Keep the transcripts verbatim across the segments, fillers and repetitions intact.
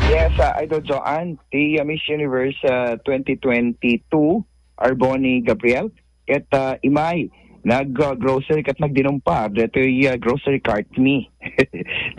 Yes, ah, Idol Joanne, ti, ah, Miss Universe, ah, twenty twenty-two, Arboni Gabriel, ket, ah, imay, nag, ah, grocery ket nagdinumpar detoy, ah, grocery cart mi.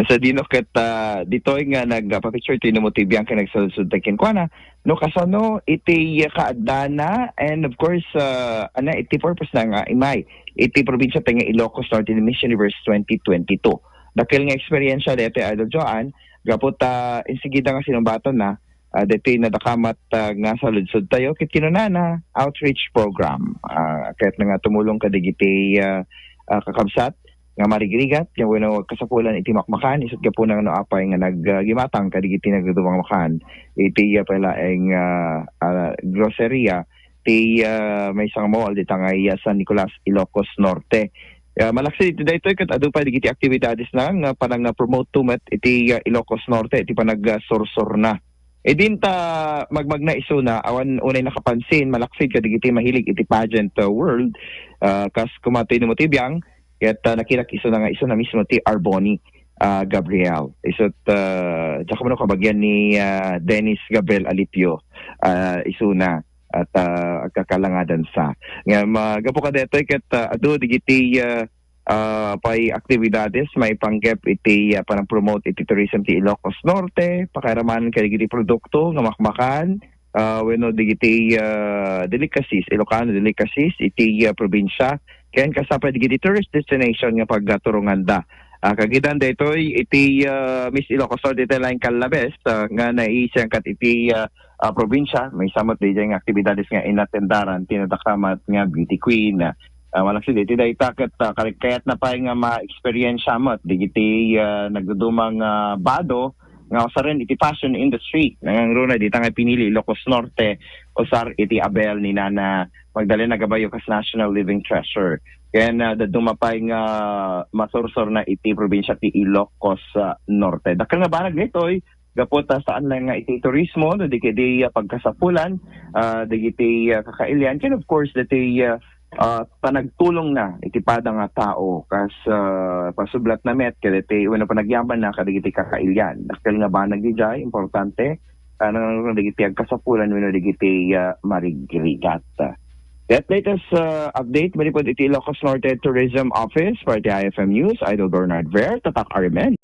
Sadino ket, ah, ditoy nga nagpapicture ti Numuti Biang ken nagsaludsod tayo kenkuana no kasano iti, ah, kaaddana, and of course, ah, ana, iti purpose na nga imay iti probinsya tayo nga Ilocos Norte ni Miss Universe twenty twenty-two. Dakkel nga eksperyensya detoy, Idol Joanne, gapu ta insigida nga sinumbaton na, ah, deti nadakamat, ah, nga saludsod tayo, ket kinunana, outreach program. Ah, ket nga tumulong kadagiti, ah, ah, kakabsat nga marigrigat, nga wenno kasapulan iti makmakan, isut gapuna no apay nga nag, ah, gimatang kadagiti nagdudumang makan iti, ah, pay laeng, ah, ah, groceria, ti, ah, maysa nga mall dita nga iya San Nicolas, Ilocos Norte. Ah, malaksid iti daytoy ket adu pay dagiti aktibidades na nga panang-promote to met iti, ah, Ilocos Norte iti panagsursurna. Idin ta magmagna isuna, awan unay nakapansin, malaksid kadagiti mahilig iti pageant, ah, world, ah, kas kuma ti Numuti Biang, ket, ah, nakitak isuna nga isuna mismo ti Arboni, ah, Gabriel. Isut, ah, diak mano kabagian ni, ah, Dennis Gabriel Alipio, ah, isuna. At, ah, agkakalangadansa. Ngem, ah, gapu kadetoy ket, ah, adu digiti, ah, ah, pay aktibidades maipanggep iti, ah, panang-promote iti tourism ti Ilocos Norte, pakairaman kadagiti produkto nga makmakan, ah, wenno digiti, ah, delicacies, Ilocano delicacies iti, ah, probinsya. Ken kasta pay digiti tourist destination nga pagturonganda. Ah, kagidan daytoy iti, ah, Miss Ilocos Norte iti laeng kallabes, ah, nga naisengkat iti, ah, ah, probinsya, maysa met diay nga aktibidades nga inatendaran ti nadakamat nga beauty queen. Ah, malaksid iti dayta ket, ah, kal-, kayatna pay nga ma-experience met digiti, ah, nagdudumang, ah, bado nga usaren iti fashion industry. Nangangruna dita nga pinili Ilocos Norte, usar iti abel ni Nana Magdalena Gabayo kas National Living Treasure. Ken, ah, dadduma pay nga masursurna iti probinsya ti Ilocos, ah, Norte. Dakkel nga banag daytoy, gapu ta saan lang nga iti turismo, no, di kedi, ah, pagkasapulan, ah, dagiti, ah, kakailian. Ken of course, dagiti, ah, ah, panagtulongna iti pada nga tao, kas, ah, pasublatna met, kadagiti, wenno panagyamanna kadagiti kakailian. Dakkel nga banag diay, importante, ah, nang dagiti agkasapulan wenno dagiti, ah, marigrigat. That latest, ah, update, manipud iti Ilocos Norte Tourism Office, para ti I F M News, Idol Bernard Ver, Tatak Arimen.